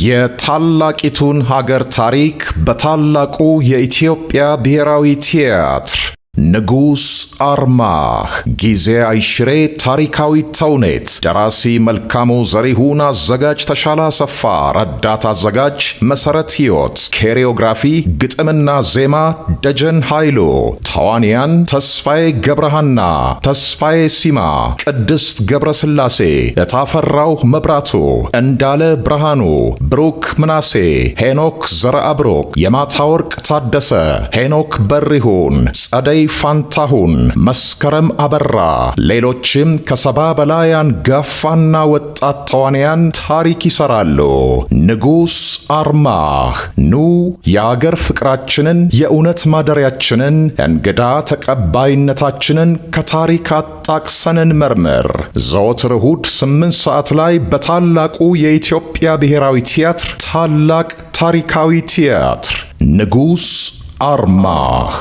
የታላቂቱን ሀገር ታሪክ በታላቁ የኢትዮጵያ ብሔራዊ ቲያትር ንጉሥ አርማህ ጊዜ አይሽሬ ታሪካዊ ተውኔት፣ ደራሲ መልካሙ ዘሪሁን፣ አዘጋጅ ተሻለ አሰፋ፣ ረዳት አዘጋጅ መሰረት ሕይወት፣ choreography ግጥምና ዜማ ደጀን ኃይሉ፣ ተዋንያን ተስፋዬ ገብረሃና፣ ተስፋዬ ሲማ፣ ቅድስት ገብረስላሴ፣ እታፈራው መብራቱ፣ እንዳለ ብርሃኑ፣ ብሩክ ምናሴ፣ ሄኖክ ዘረአብሩክ፣ የማታወርቅ ታደሰ፣ ሄኖክ በሪሁን፣ ጸደይ ፋንታሁን፣ መስከረም አበራ፣ ሌሎችም ከ70 በላይ አንጋፋና ወጣት ተዋንያን ታሪክ ይሰራሉ። ንጉሥ አርማህ፣ ኑ የአገር ፍቅራችንን፣ የእውነት ማደሪያችንን፣ እንግዳ ተቀባይነታችንን ከታሪክ አጣቅሰን እንመርምር። ዘወትር እሁድ 8 ሰዓት ላይ በታላቁ የኢትዮጵያ ብሔራዊ ቲያትር፣ ታላቅ ታሪካዊ ቲያትር ንጉሥ አርማህ።